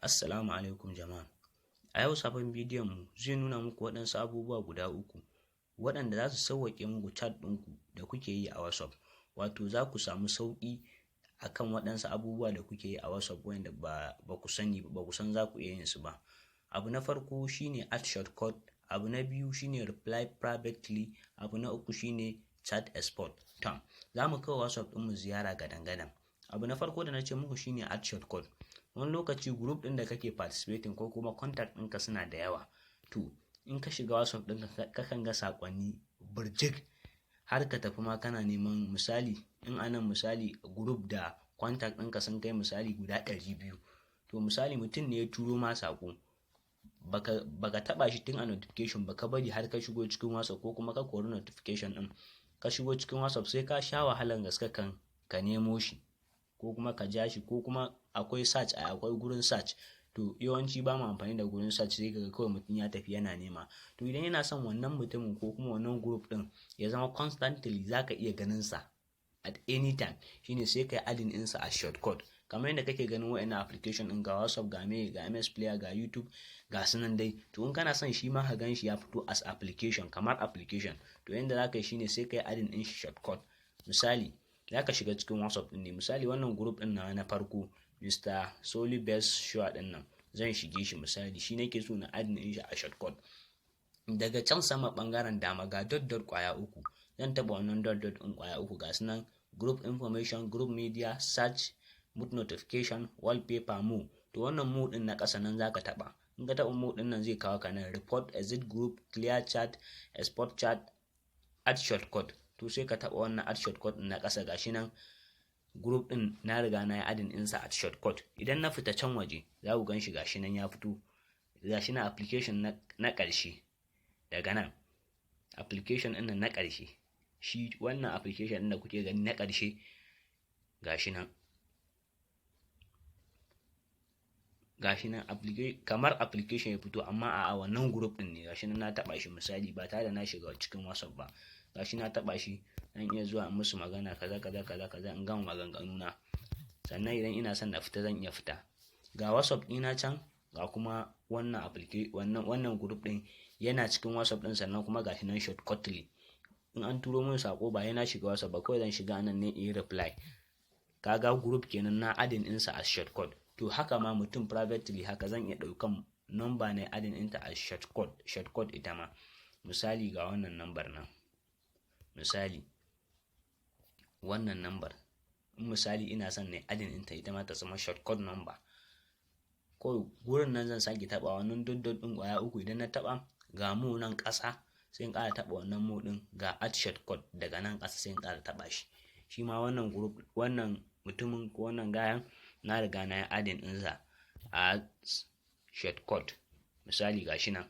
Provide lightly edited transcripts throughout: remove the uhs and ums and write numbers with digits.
Assalamu alaikum jama'a. A yau sabon bidiyon mu zai nuna muku waɗansu abubuwa guda uku waɗanda za su sauwaƙe muku chat ɗinku da kuke yi a WhatsApp. Wato za ku samu sauƙi akan waɗansu abubuwa da kuke yi a WhatsApp wanda ba ku sani ba, ku san za ku iya yin su ba. Abu na farko shine add shortcut, abu na biyu shine reply privately, abu na uku shine chat export. Tom, za mu kai WhatsApp ɗinmu ziyara gadan-gadan. Abu na farko da na ce muku shine add shortcut. Wani lokaci group ɗin da kake participating ko kuma contact ɗinka suna da yawa. To, in ka shiga WhatsApp ɗinka, kakan ga saƙonni birjik har ka tafi ma kana neman. Misali, in anan misali group da contact ɗinka sun kai misali guda 200. To, misali mutum ne ya turo ma saƙo, baka taɓa shi tun a notification ba, ka bari har ka shigo cikin WhatsApp, ko kuma ka kori notification ɗin ka shigo cikin WhatsApp, sai ka sha wahalan gaske kan ka nemo shi, ko kuma ka ja shi, ko kuma akwai search, akwai gurin search. To, yawanci ba mu amfani da gurin search, sai kaga kawai mutum ya tafi yana nema. To, idan yana son wannan mutumin ko kuma wannan group din ya zama constantly zaka iya ganin sa at any time, shine sai kai adding ɗinsa a shortcut, kamar yadda kake ganin wa'annan application din, ga WhatsApp, ga me, ga MS Player, ga YouTube, ga sunan dai. To, in kana son shi ma ka gan shi ya fito as application, kamar application, to yanda zaka yi shine sai kai adding din shi shortcut. Misali, zaka shiga cikin WhatsApp din ne, misali wannan group din na farko, Mr. Soli Best Sure din nan, zan shige shi. Misali, shi nake so na adding din shi a shortcut. Daga can sama bangaren dama ga dot dot kwaya uku, zan taba wannan dot dot din kwaya uku. Ga sunan: group information, group media, search, mute notification, wallpaper, more. To, wannan more din na ƙasa nan zaka taba. In ka taba more din nan, zai kawo ka nan: report, exit group, clear chat, export chat, add shortcut. To, sai ka taba wannan add shortcut din na ƙasa. Gashi nan group din na riga na yi adding ɗinsa a shortcut. Idan na fita can waje, za ku gan shi, gashi nan ya fito, gashi nan application na ƙarshe. Daga nan application ɗin nan na ƙarshe, shi wannan application ɗin da kuke gani na ƙarshe, gashi nan, gashi nan kamar application ya fito, amma a wannan group ɗin ne. Gashi nan na taɓa shi, misali ba tare da na shiga cikin WhatsApp ba, gashi na taɓa shi, zan iya zuwa in musu magana kaza kaza kaza kaza, in gama maganganu na. Sannan idan ina son na fita, zan iya fita. Ga WhatsApp ɗina can, ga kuma wannan application, wannan group ɗin yana cikin WhatsApp ɗin. Sannan kuma gashi nan shortcutly, in an turo min sako, ba yana shiga WhatsApp ba, kawai zan shiga nan ne in yi reply. Kaga group kenan na adding ɗinsa a shortcut. To, haka ma mutum privately, haka zan iya ɗaukan number na adding ɗinta a shortcut ita ma. Misali, ga wannan number nan, misali wannan number, in misali ina son na adding ɗinta ita ma ta zama shortcut number, ko gurin nan zan sake taɓa wannan dot dot ɗin ƙwaya uku. Idan na taɓa, ga more nan ƙasa, sai in ƙara taɓa wannan more ɗin, ga add shortcut daga nan ƙasa, sai in ƙara taɓa shi. Shi ma wannan group, wannan mutumin ko wannan gayan, na riga na yi adding ɗinsa a shortcut. Misali, gashi nan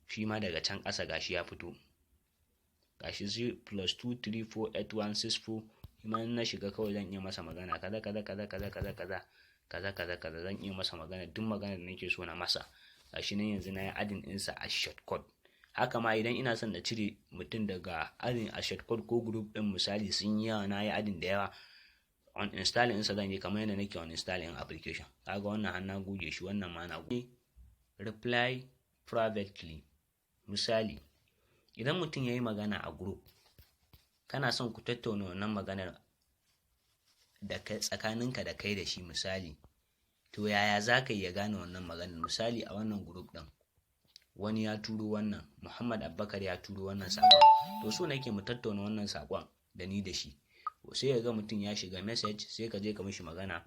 shi ma daga can ƙasa gashi ya fito, gashi 0 +2348164. Kuma na shiga, kawai zan iya masa magana kaza kaza kaza kaza kaza kaza kaza kaza kaza, zan iya masa magana duk magana da nake so na masa. Gashi nan yanzu na yi adding ɗinsa a shortcut. Haka ma idan ina son na cire mutum daga adding a shortcut ko group ɗin, misali sun yi yawa, na yi adding da yawa, uninstalling ɗinsa zan yi kamar yadda nake uninstalling application. Kaga wannan har na goge shi, wannan ma na goge. Reply privately: misali, idan mutum ya yi magana a group, kana son ku tattauna wannan maganar da kai, tsakaninka da kai da shi misali, to yaya za ka iya gane wannan maganar? Misali, a wannan group ɗin wani ya turo wannan, Muhammad Abubakar ya turo wannan saƙon, to so nake mu tattauna wannan saƙon da ni da shi. Sai ya ga mutum ya shiga message, sai ka je ka mishi magana: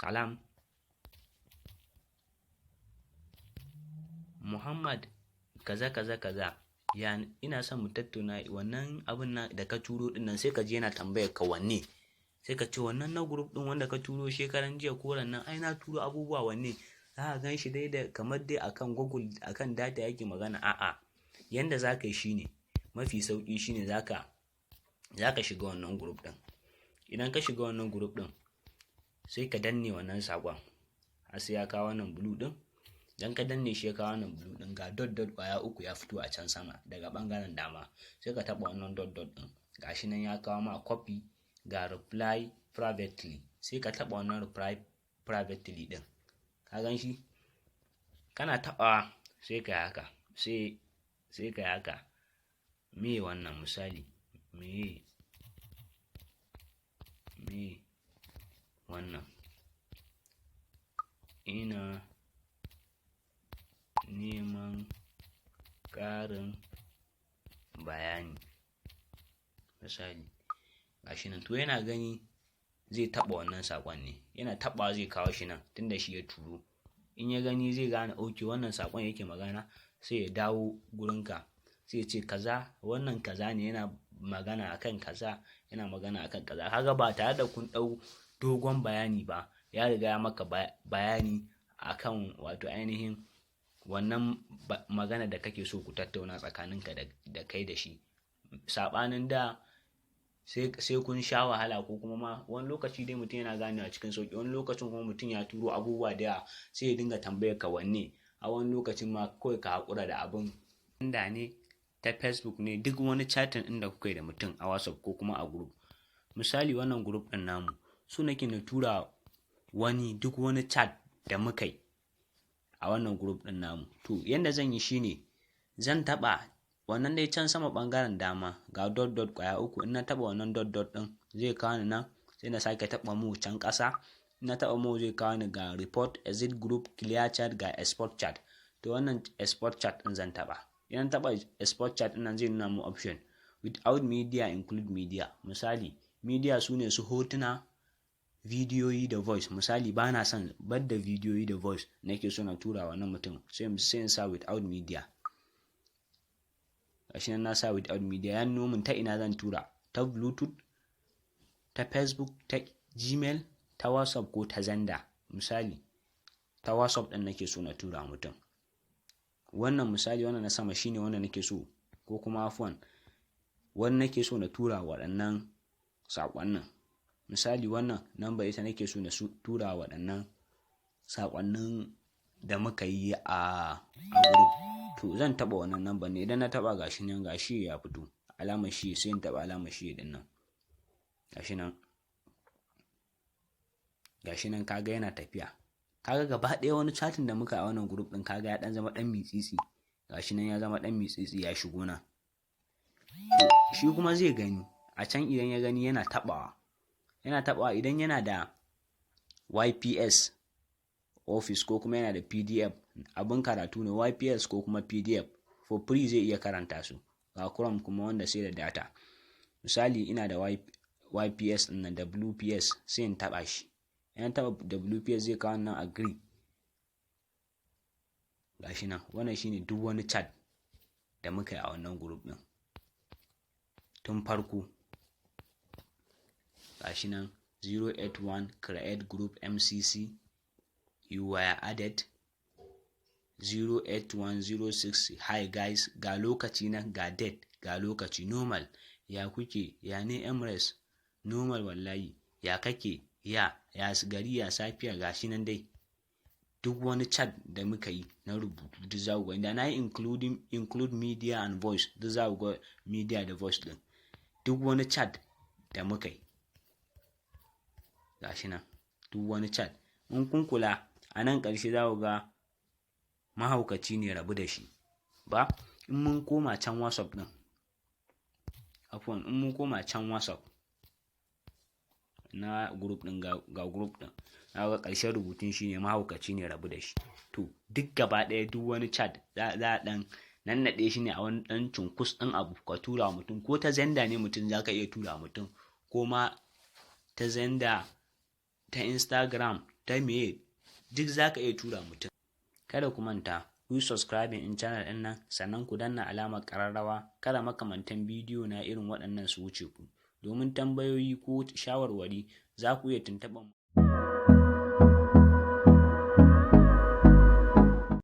"Salam Muhammad, kaza kaza kaza, ya ina son mu tattauna wannan abin nan da ka turo din nan." Sai ka je yana tambayar ka wanne, sai ka ce wannan na group din wanda ka turo shekaran jiya ko nan. Ai na turo abubuwa, wanne? Za ka gan shi dai da kamar dai akan Google, akan data yake magana. A'a, yanda za ka yi shine mafi sauki shine zaka shiga wannan group din. Idan ka shiga wannan group din, sai ka danne wannan sakon har sai ya kawo wannan blue din. Idan ka danne shi ya kawo wannan blue din, ga dot dot kwaya uku ya fito a can sama daga bangaren dama, sai ka taba wannan dot dot din. Gashi nan ya kawo ma copy, ga reply privately, sai ka taba wannan reply privately din. Ka gan shi? Kana taɓawa sai ka yi haka, sai ka yi haka. Me wannan? Misali, me wannan? Ina neman ƙarin bayani. Misali, gashi nan. To, yana gani zai taɓa wannan saƙon ne. Yana taɓawa zai kawo shi nan, tunda shi ya turo. In ya gani zai gane, okay, wannan saƙon yake magana. Sai ya dawo gurinka, sai ya ce kaza, wannan kaza ne, yana magana akan kaza, yana magana akan kaza. Kaga ba tare da kun ɗau dogon bayani ba, ya riga ya maka bayani akan wato ainihin wannan magana da kake so ku tattauna tsakaninka da kai da shi. Saɓanin da sai kun sha wahala, ko kuma ma wani lokaci dai mutum yana ganewa cikin sauƙi, wani lokacin kuma mutum ya turo abubuwa da yawa, sai ya dinga tambayar ka wanne. A wani lokacin ma kawai ka haƙura da abin da ne ta Facebook ne. Duk wani chatting ɗin da kuka yi da mutum a WhatsApp ko kuma a group, misali wannan group ɗin namu, so nake na tura wani duk wani chat da muka yi a wannan group ɗin namu. To, yanda zan yi shine zan taɓa wannan dai can sama ɓangaren dama, ga dot dot ƙwaya uku. In na taɓa wannan dot dot ɗin zai kawo ni nan. Sai na sake taɓa more can ƙasa. In na taɓa more zai kawo ni ga report, exit group, clear chat, ga export chat. To, wannan export chat ɗin zan taɓa. Idan taɓa export chat ɗin nan, zai nuna mu option without media, include media. Misali, media su ne su hotuna, bidiyoyi da voice. Misali, ba na son bar da bidiyoyi da voice nake so na tura wannan mutum, sai in sa without media. Gashi nan na sa without media. Ya nuno min ta ina zan tura: ta Bluetooth, ta Facebook, ta Gmail, ta WhatsApp ko ta Xender. Misali, ta WhatsApp ɗin nake so na tura mutum wannan. Misali, wannan na sama shine wanda nake so, ko kuma afwan, wani nake so na tura waɗannan saƙonnin. Misali, wannan namba ita nake so na tura waɗannan saƙonnin da muka yi a group. To, zan taɓa wannan namba ne. Idan na taɓa, gashi nan, gashi ya fito alamar shi. Sai in taɓa alamar shi din nan. Gashi nan, gashi nan, kaga yana tafiya. Kaga gaba ɗaya wani chatting da muka a wannan group ɗin, kaga ya ɗan zama ɗan mitsitsi. Gashi nan ya zama ɗan mitsitsi, ya shigo nan. To, shi kuma zai gani a can. Idan ya gani, yana taɓawa, yana taɓawa. Idan yana da YPS Office ko kuma yana da PDF, abin karatu ne, YPS ko kuma PDF for free, zai iya karanta su. Ga Chrome kuma wanda sai da data. Misali, ina da YPS ɗin nan, WPS, sai in taɓa shi. Idan taɓa WPS zai kawo nan agree. Gashi nan, wannan shine duk wani chat da muka yi a wannan group ɗin tun farko. Gashi nan, 081 create group MCC, you were added, 08106, hi guys, ga lokaci nan, ga date, ga lokaci, normal, ya kuke, ya ne Emirates, normal wallahi, ya kake, ya gari, ya safiya. Gashi nan dai, duk wani chat da muka yi na rubutu duk za ku ga. Da na yi include media and voice, duk za ku ga media da voice din. Duk wani chat da muka yi, gashi nan, duk wani chat. In kun kula, a nan ƙarshe za ku ga mahaukaci ne, rabu da shi ba. In mun koma can WhatsApp din, afwan, in mun koma can WhatsApp na group din, ga group din, na ga ƙarshen rubutun shine mahaukaci ne, rabu da shi. To, duk gaba ɗaya duk wani chat za a ɗan nannaɗe shi ne a wani ɗan cunkus ɗin abu ka tura wa mutum. Ko ta Xender ne mutum za ka iya tura mutum, ko ma ta Xender, ta Instagram, ta meye, duk za ka iya tura mutum. Kada ku manta ku yi subscribing in channel ɗin nan, sannan ku danna alamar ƙararrawa, kada makamantan bidiyo na irin waɗannan su wuce ku. Domin tambayoyi ko shawarwari, za ku iya tuntuɓar mu.